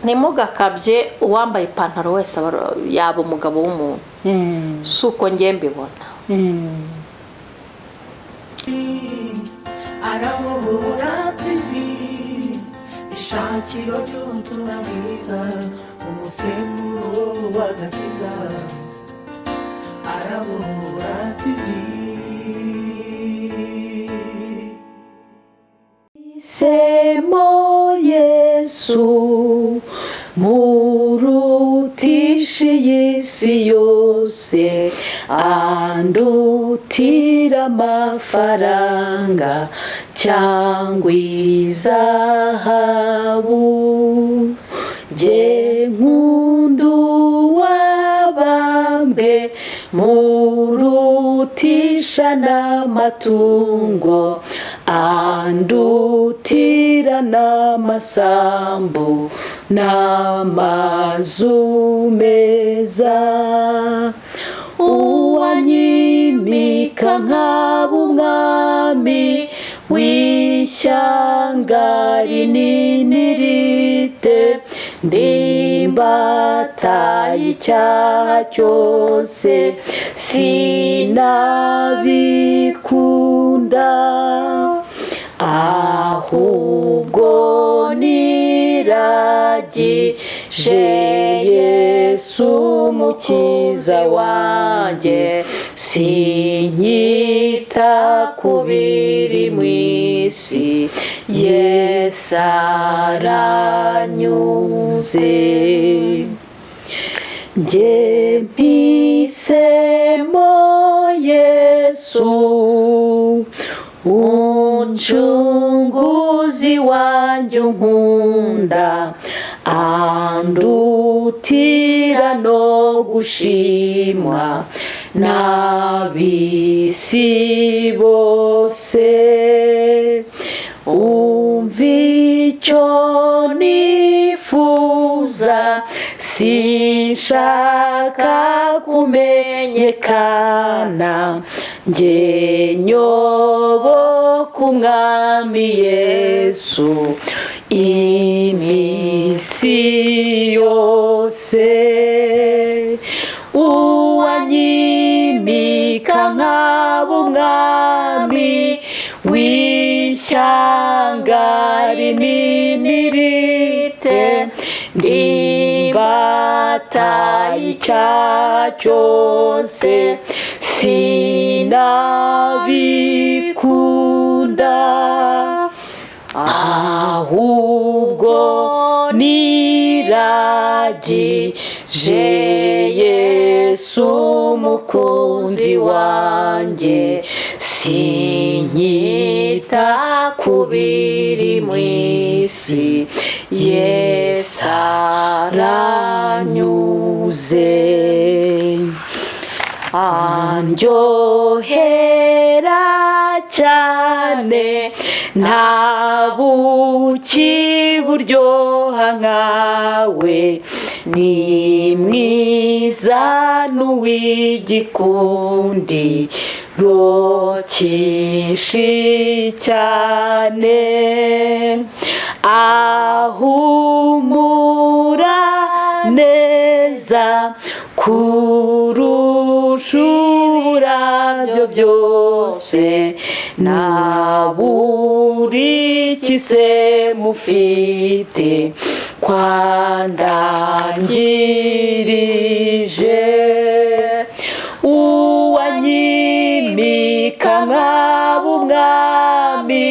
Ntimugakabye, uwambaye ipantaro wese yaba umugabo w'umuntu. Si uko ngiye mbibona. Arabohora TV, ishakiro ry'ubutumwa bwiza, umusemburo w'agakiza. Arabohora TV. Semo Yesu murutisha iyi si yose, andutira amafaranga cyangwa izahabu. Jye nkunda uwabambwe, murutisha n'amatungo, andutira n'amasambu n'amazu meza. Uwanyimika nkaba umwami w'ishyanga rinini rite, ndimbata icyaha cyose, sinabikunda. Ahubwo niragije Yesu Mukiza wanjye, sinyita ku biri mu isi, Yesu aranyuze. Njye mpisemo Yesu, Umucunguzi wanjye unkunda, andutira no gushimwa n'ab'isi bose. Umva icyo nifuza, sinshaka kumenyekana, njye nyoboka Umwami Yesu iminsi yose. Uwanyimika nkaba umwami w'ishyanga rinini rite, ndimbata icyaha cyose, sinabikunda. Ahubwo niragije Yesu Umukunzi wanjye, sinyita ku biri mu isi, Yesu aranyuze. Andyohera cyane, nta buki buryoha nkawe, ni mwiza n'uw'igikundiro cyinshi cyane, ahumura neza kurusha uburabyo byose. Na buri kise mufite kwandangirije. Uwanyimika nkaba umwami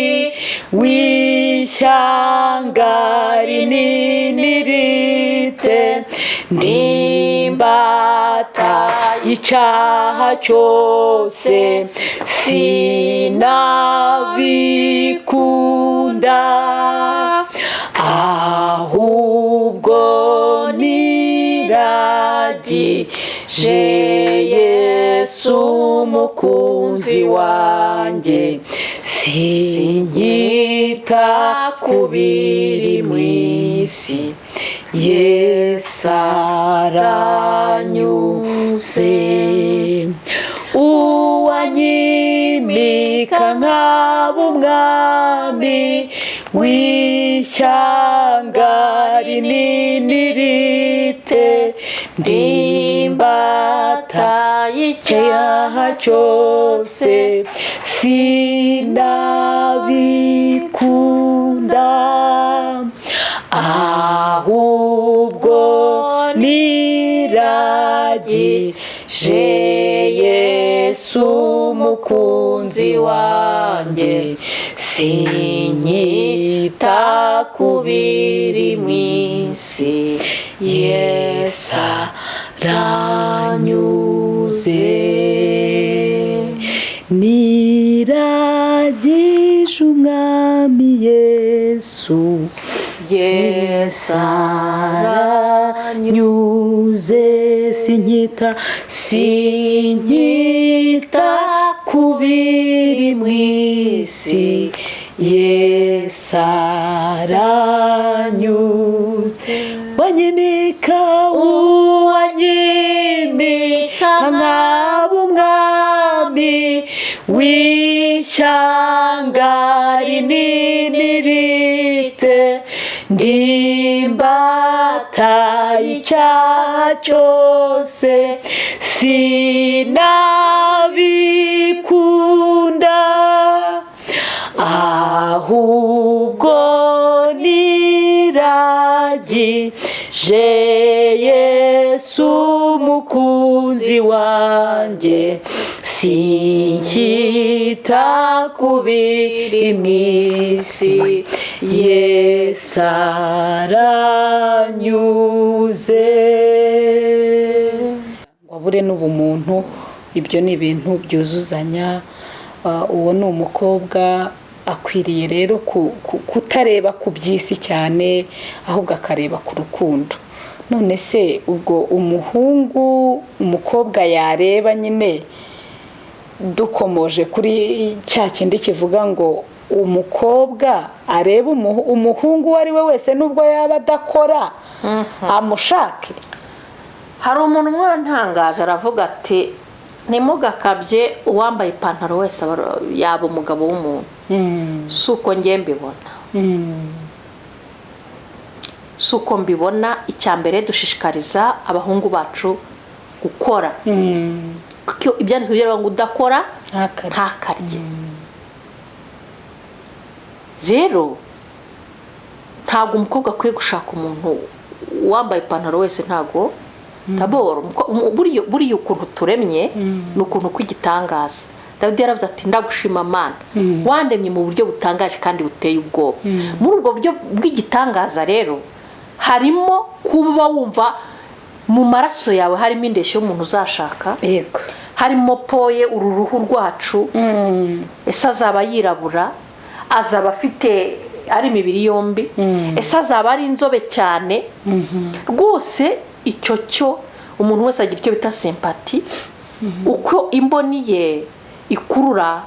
w'ishyanga rinini rite, ndimbata icyaha cyose, sinabikunda. Ahubwo niragije Yesu Umukunzi wanjye, sinyita ku biri mu isi, Yesu aranyuze. Uwanyimika nkaba umwami w'ishyanga. Ishyanga rinini rite, ndimbata y'icyaha icyaha cyose, sinabikunda, ahubwo niragije Yesu umukunzi wanjye, sinyita ku biri mu isi, Yesu aranyuze. Niragije Umwami Yesu, Yesu aranyuze, sinyita, sinyita ku biri mu isi, Yesu aranyuze. Wanyimika, uwanyimika nkaba umwami w'ishyanga rinini rite, ndimbata icyaha cyose, sinabikunda, ahubwo niragije Yesu umukunzi wanjye, sinkita ku biri mu isi, Yesu aranyuze. Wabure n'ubumuntu, ibyo ni ibintu byuzuzanya. Uwo ni umukobwa akwiriye rero kutareba ku by'isi cyane, ahubwo akareba ku rukundo. None se ubwo umuhungu, umukobwa yareba nyine, dukomoje kuri cya kindi kivuga ngo umukobwa arebe umuhungu uwo ari we wese, nubwo yaba adakora, amushake. Hari umuntu umwe wantangaje, aravuga ati: "Ntimugakabye, uwambaye ipantaro wese yaba umugabo w'umuntu." Si uko ngiye mbibona, si uko mbibona. Icya mbere, dushishikariza abahungu bacu gukora, kuko ibyanditswe biravuga ngo udakora ntakarye. Ntakarye. Rero ntabwo umukobwa akwiye gushaka umuntu wambaye ipantaro wese, ntabwo taboro. Buriya ukuntu turemye ni ukuntu kw'igitangaza. Dawidi yaravuze ati: "Ndagushima Mana, wandemye mu buryo butangaje kandi buteye ubwoba." Muri ubwo buryo bw'igitangaza rero harimo kuba wumva mu maraso yawe harimo indeshyo y'umuntu uzashaka, harimo poye, uru ruhu rwacu, ese azaba yirabura, azaba afite ari imibiri yombi, ese azaba ari inzobe cyane? Rwose icyo cyo umuntu wese agira icyo bita sympathie, uko imboni ye ikurura,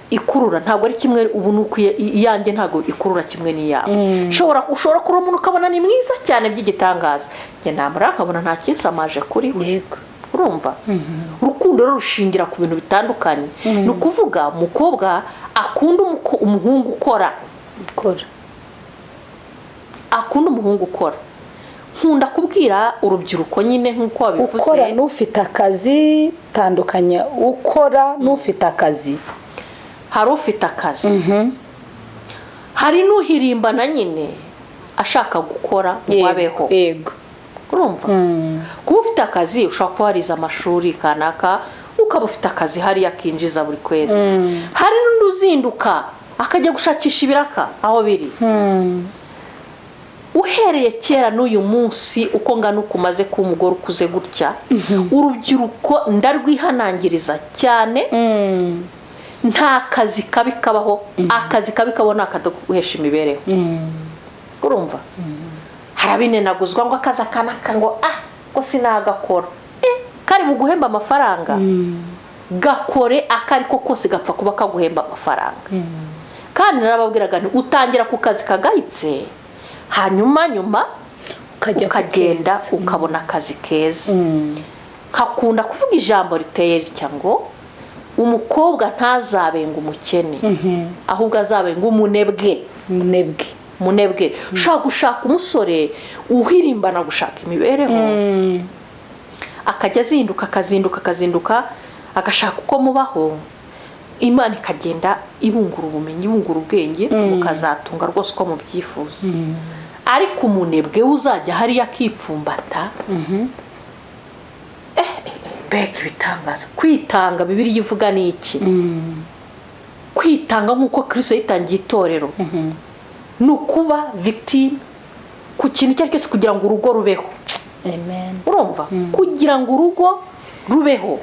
ikurura ntabwo ari kimwe. Ubu ni uko iyanjye ntabwo ikurura kimwe n'iyawe. Ushobora kureba umuntu ukabona ni mwiza cyane by'igitangaza, njye namara nkabona nta kinsamaje kuri we. Urumva, urukundo rero rushingira ku bintu bitandukanye. Ni ukuvuga umukobwa akunda umuhungu ukora. Ukora. Akunda umuhungu ukora. Nkunda kubwira urubyiruko nyine nk'uko wabivuze. Ukora n'ufite akazi, tandukanya ukora n'ufite akazi. Hari ufite akazi, hari n'uhirimbana nyine ashaka gukora ngo abeho. Urumva, kuba ufite akazi, ushobora kuba warize amashuri kanaka, ukaba ufite akazi hariya kinjiza buri kwezi. Hari n'undi uzinduka akajya gushakisha ibiraka aho biri. Uhereye kera n'uyu munsi, uko ngana uko umaze kuba umugore ukuze gutya, urubyiruko ndarwihanangiriza cyane: nta kazi kabi kabaho. Akazi kabi kabaho ni akadaguhesha imibereho. Urumva, harabinenaguzwa ngo akazi aka n'aka, ngo ah, ngo sinagakora. Kari buguhemba amafaranga, gakore ako ariko kose, gapfa kuba kaguhemba amafaranga. Kandi narababwiraga nti: "Utangira ku kazi kagayitse, hanyuma nyuma ukajya ku ukagenda keza. Ukabona akazi keza." Kakunda kuvuga ijambo riteye ritya ngo: "Umukobwa ntazabenga umukene, ahubwo azabenga umunebwe." Umunebwe. Munebwe ushobora gushaka umusore uhirimbana gushaka imibereho, akajya azinduka, akazinduka, akazinduka, agashaka uko mubaho. Imana ikagenda ibungura ubumenyi, ibungura ubwenge, mukazatunga rwose uko mubyifuza. Ariko umunebwe we uzajya hariya akipfumbata, mbega ibitangaza! Kwitanga, Bibiliya ivuga ni iki? Kwitanga nk'uko Kirisito yitangiye itorero ni ukuba victime ku kintu icyo ari cyo cyose kugira ngo urugo rubeho. Amen. Urumva, kugira ngo urugo rubeho.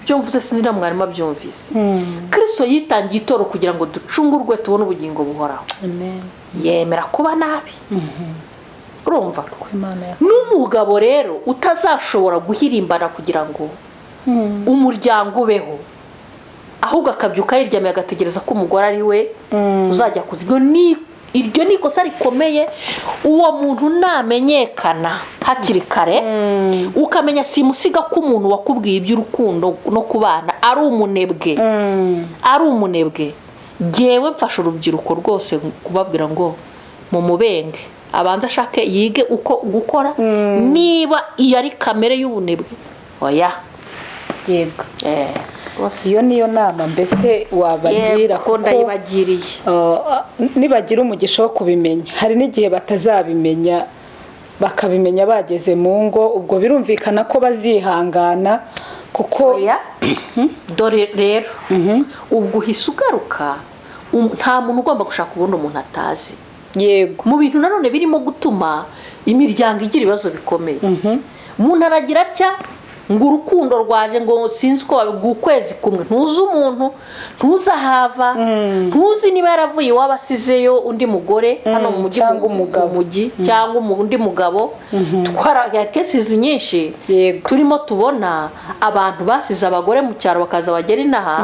Ibyo mvuze sinzi na mwarimu abyumvise. Kirisito yitangiye itorero kugira ngo ducungurwe, tubone ubugingo buhoraho. Amen. Yemera kuba nabi, urumva? Kuko Imana ya N'umugabo rero utazashobora guhirimbana kugira ngo umuryango ubeho, ahubwo akabyuka yiryamiye, agategereza ko umugore ari we uzajya kuza, iryo ni ikosa rikomeye. Uwo muntu namenyekana hakiri kare, ukamenya simusiga ko umuntu wakubwiye iby'urukundo no kubana ari umunebwe, ari umunebwe, ngewe mfasha urubyiruko rwose kubabwira ngo mumubenge, abanze ashake, yige uko gukora, niba iyo ari kamere y'ubunebwe, oya. Yego. Rwose. Iyo niyo nama mbese wabagira? Yego, ndayibagiriye. Nibagira umugisha wo kubimenya. Hari n'igihe batazabimenya, bakabimenya bageze mu ngo. Ubwo birumvikana ko bazihangana kuko Oya, dore rero ubwo uhise ugaruka, nta muntu ugomba gushaka ubundi umuntu atazi. Mu bintu nanone birimo gutuma imiryango igira ibibazo bikomeye, umuntu aragira atya ngo urukundo rwaje, ngo sinzi uko ukwezi kumwe ntuzi umuntu, ntuzi ahava, ntuzi niba yaravuye iwabo asizeyo undi mugore hano mu mujyi, Cyangwa umugabo. Mu mujyi cyangwa undi mugabo. Twara cases nyinshi turimo tubona abantu basize abagore mu cyaro, bakaza bagera inaha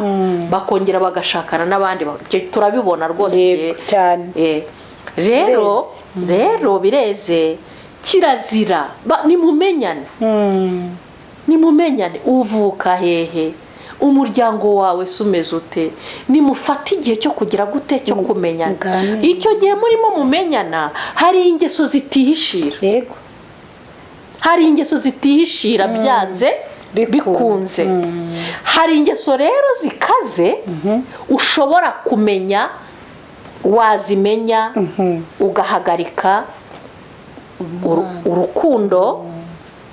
bakongera bagashakana n'abandi. Ibyo turabibona rwose. Cyane. Rero rero bireze, kirazira. Nimumenyane, nimumenyane, uvuka hehe, umuryango wawe se umeze ute? Nimufate igihe cyo kugira gute, cyo kumenyana. Muganire. Icyo gihe murimo mumenyana, hari ingeso zitihishira. Hari ingeso zitihishira byanze Bikunze. bikunze. Hari ingeso rero zikaze ushobora kumenya, wazimenya ugahagarika urukundo,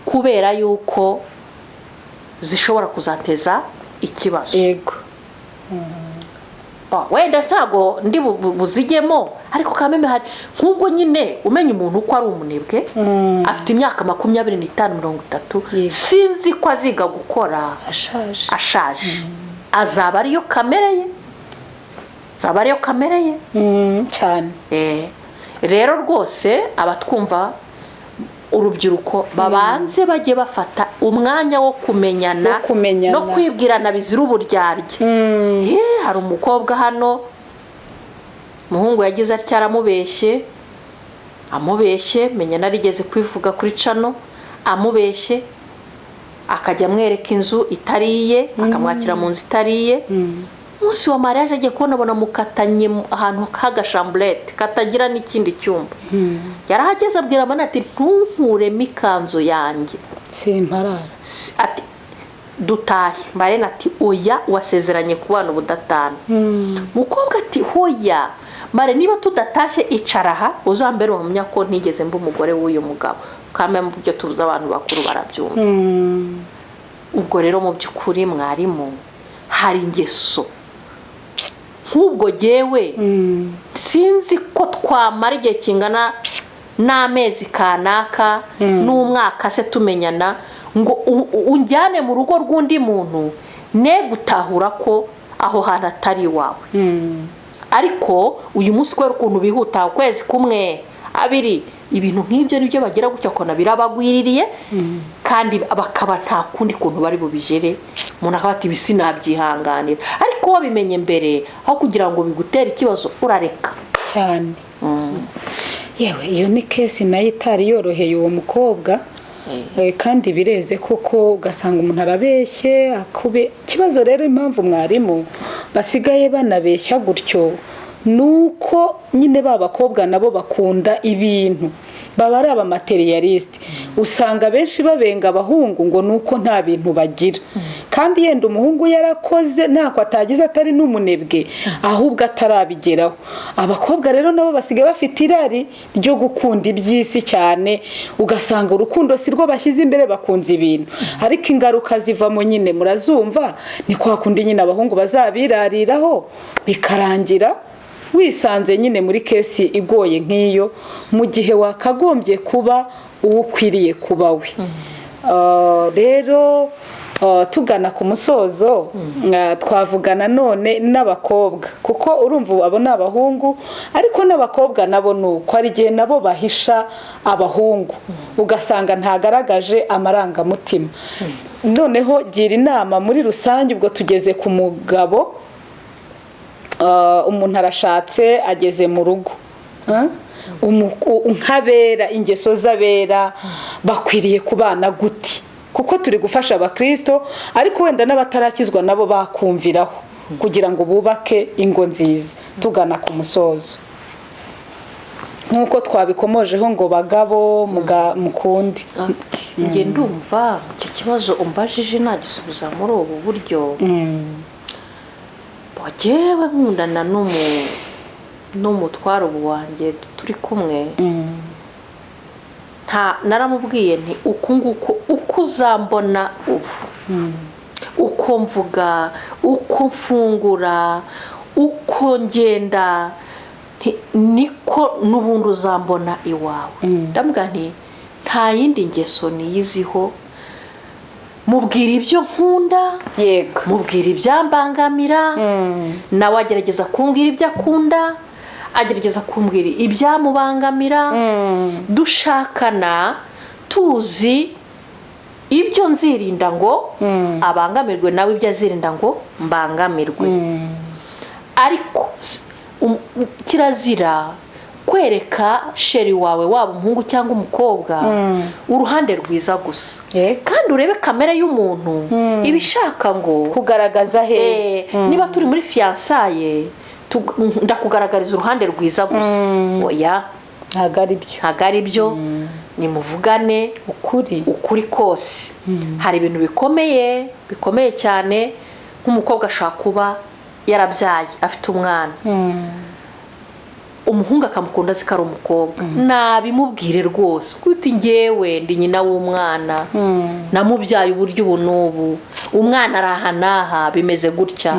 kubera yuko zishobora kuzateza ikibazo. Wenda ntabwo ndi buzijyemo, ariko kameme hari nk'ubwo nyine umenya umuntu uko ari umunebwe, afite imyaka 25, 30, sinzi ko aziga gukora ashaje. Ashaje azaba ariyo kamere ye, azaba ariyo kamere ye. Cyane. Rero rwose abatwumva, urubyiruko, babanze bajye bafata umwanya wo kumenyana, Wo kumenyana. no kwibwirana bizira uburyarya. Hari umukobwa hano, umuhungu yagize atya aramubeshye, amubeshye, menya narigeze kwivuga kuri channel, amubeshye akajya amwereka inzu itariye, akamwakira mu nzu itariye. Umunsi wa mariage agiye kubona abona mukatanye ahantu h'agashamburete katagira n'ikindi cyumba. Yarahageze abwira amana ati: "Ntunkuremo ikanzu yanjye." Simparara. Ati: "Dutahe." Marene ati: "Oya, wasezeranye kubana ubudatana." Mukobwa ati: "Hoya mare, niba tudatashye icara aha, uzambere umuhamya ko ntigeze mba umugore w'uyu mugabo." Kame mu byo tubuze abantu bakuru barabyumva. Ubwo rero mu by'ukuri mwarimu, hari ingeso nk'ubwo jyewe sinzi ko twamara igihe kingana n'amezi kanaka n'umwaka se tumenyana, ngo unjyane mu rugo rw'undi muntu ne gutahura ko aho hantu atari iwawe. Ariko uyu munsi kubera ukuntu bihuta, ukwezi kumwe, abiri, ibintu nk'ibyo nibyo bagira gutya ukabona birabagwiririye, kandi bakaba nta kundi kuntu bari bubijere. Umuntu akaba ati: "Ibi sinabyihanganira." Ariko wabimenye mbere, aho kugira ngo bigutere ikibazo urareka. Cyane. Yewe, iyo ni case nayo itari yoroheye uwo mukobwa. Kandi bireze koko, ugasanga umuntu arabeshye akube ikibazo. Rero impamvu mwarimu basigaye banabeshya gutyo Ni uko nyine ba bakobwa nabo bakunda ibintu, baba ari abamaterialiste. Usanga benshi babenga abahungu ngo ni uko nta bintu bagira, kandi yenda umuhungu yarakoze ntako atagize, atari n'umunebwe, ahubwo atarabigeraho. Abakobwa rero nabo basigaye bafite irari ryo gukunda iby'isi cyane, ugasanga urukundo si rwo bashyize imbere, bakunze ibintu. Ariko ingaruka zivamo nyine murazumva, ni kwa kundi nyine abahungu bazabirariraho, bikarangira wisanze nyine muri case igoye nk'iyo, mu gihe wakagombye kuba uwo ukwiriye kuba we. Rero tugana ku musozo, twavugana none n'abakobwa, kuko urumva abo ni abahungu, ariko n'abakobwa nabo ni uko, hari igihe nabo bahisha abahungu, ugasanga ntagaragaje amarangamutima. Noneho gira inama muri rusange. Ubwo tugeze ku mugabo, umuntu arashatse, ageze mu rugo. Nk'abera, ingeso z'abera bakwiriye kubana gute? Kuko turi gufasha abakristo, ariko wenda n'abatarakizwa nabo bakumviraho kugira ngo bubake ingo nziza. Tugana ku musozo, nk'uko twabikomojeho ngo bagabo mukunde. Njye ndumva icyo kibazo umbajije nagisubiza muri ubu buryo. Njyewe nkundana n'umutwaro ubu wanjye turi kumwe, nta naramubwiye nti: "Uku nguku uko uzambona ubu, uko mvuga, uko mfungura, uko ngenda, niko n'ubundi uzambona iwawe." Ndamubwira nti: "Nta yindi ngeso niyiziho." Mubwira ibyo nkunda, mubwira ibyambangamira, nawe agerageza kumbwira ibyo akunda, agerageza kumbwira ibyamubangamira. Dushakana tuzi ibyo nzirinda ngo abangamirwe, nawe ibyo azirinda ngo mbangamirwe. Ariko kirazira kwereka chéri wawe, waba umuhungu cyangwa umukobwa, uruhande rwiza gusa. Kandi urebe kamere y'umuntu iba ishaka ngo kugaragaza heza. Niba turi muri fiançailles, ndakugaragariza uruhande rwiza gusa, oya. Ntabwo ari byo. Ntabwo ari byo. Nimuvugane ukuri. Ukuri kose. Hari ibintu bikomeye, bikomeye cyane, nk'umukobwa ashobora kuba yarabyaye, afite umwana, umuhungu akamukunda azi ko ari umukobwa. Nabimubwire rwose kuti: "Ngewe ndi nyina w'umwana, namubyaye uburyo ubu n'ubu, umwana ari aha n'aha, bimeze gutya."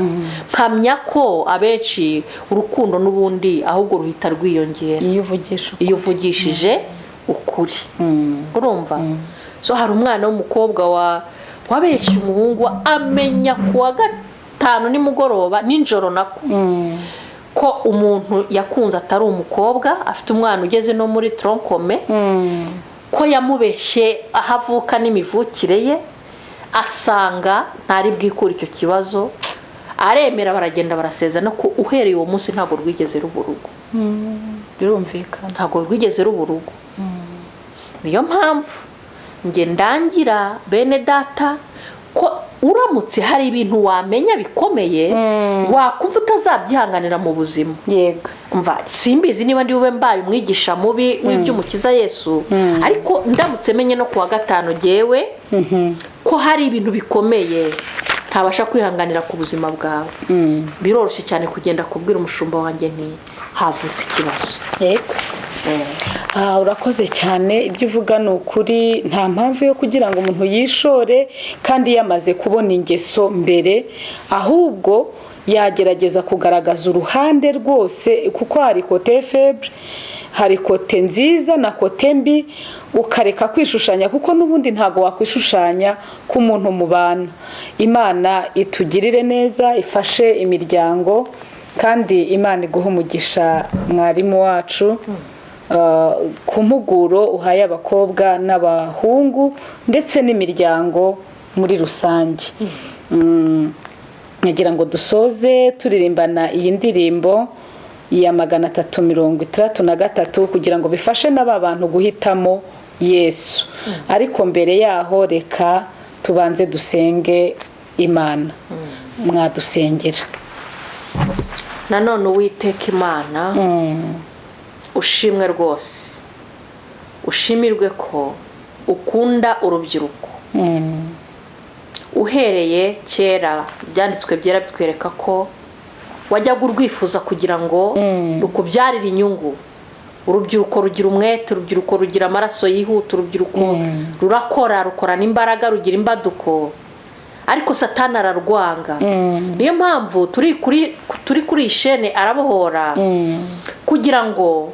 Mpamya ko abenshi urukundo n'ubundi ahubwo ruhita rwiyongera iyo uvugisha ukuri. Iyo uvugishije ukuri. Urumva, so hari umwana w'umukobwa wa wabeshye umuhungu, amenya ku wa gatanu nimugoroba, nijoro nako, ko umuntu yakunze atari umukobwa, afite umwana ugeze no muri tronc commun, ko yamubeshye aho avuka n'imivukire ye, asanga ntari bwikure icyo kibazo, aremera, baragenda, barasezerana. Ko uhereye uwo munsi ntabwo rwigeze ruba urugo. Birumvikana. Ntabwo rwigeze ruba urugo. Niyo mpamvu njye ndangira bene data ko uramutse hari ibintu wamenya bikomeye, wakumva utazabyihanganira mu buzima, mva simbizi niba ndi bube mbaye umwigisha mubi w'iby'umukiza Yesu, ariko ndamutse menye no ku wa gatanu jyewe ko hari ibintu bikomeye ntabasha kwihanganira ku buzima bwawe, biroroshye cyane kugenda kubwira umushumba wanjye nti: "Havutse ikibazo." Yego. Urakoze cyane, ibyo uvuga ni ukuri. Nta mpamvu yo kugira ngo umuntu yishore kandi yamaze kubona ingeso mbere, ahubwo yagerageza kugaragaza uruhande rwose, kuko hari côté faible, hari côté nziza na côté mbi, ukareka kwishushanya, kuko n'ubundi ntabwo wakwishushanya ku muntu mubana. Imana itugirire neza, ifashe imiryango, kandi Imana iguhe umugisha, mwarimu wacu, ku mpuguro uhaye abakobwa n'abahungu ndetse n'imiryango muri rusange. Nkagira ngo dusoze turirimbana iyi ndirimbo ya 363, kugira ngo bifashe n'aba bantu guhitamo Yesu. Ariko mbere yaho reka tubanze dusenge Imana. Mwadusengera? Nanone Uwiteka Imana, ushimwe rwose, ushimirwe ko ukunda urubyiruko. Uhereye kera Ibyanditswe Byera bitwereka ko wajyaga urwifuza kugira ngo rukubyarire inyungu. Urubyiruko rugira umwete, urubyiruko rugira amaraso yihuta, urubyiruko rurakora, rukorana imbaraga, rugira imbaduko, ariko Satani ararwanga. Niyo mpamvu turi kuri iyi shene Arabohora, kugira ngo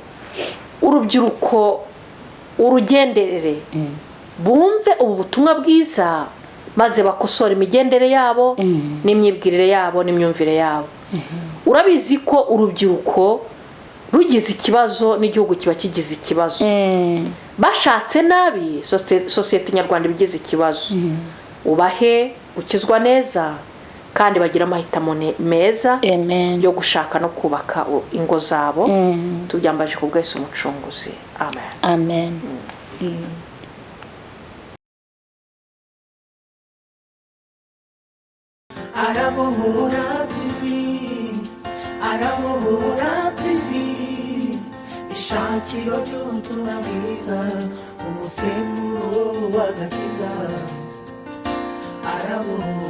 urubyiruko urugenderere, bumve ubu butumwa bwiza, maze bakosora imigendere yabo n'imyibwirire yabo n'imyumvire yabo. Urabizi ko urubyiruko rugize ikibazo, n'igihugu kiba kigize ikibazo. Bashatse nabi, sosiyete nyarwanda iba igize ikibazo. Ubahe gukizwa neza kandi bagira amahitamo meza Amen. yo gushaka no kubaka ingo zabo. Tubyambaje ku bwese Umucunguzi, amen. Amen. Arabohora TV, Arabohora TV, ishakiro ry'ubutumwa bwiza, umusemburo w'agakiza. Arabohora.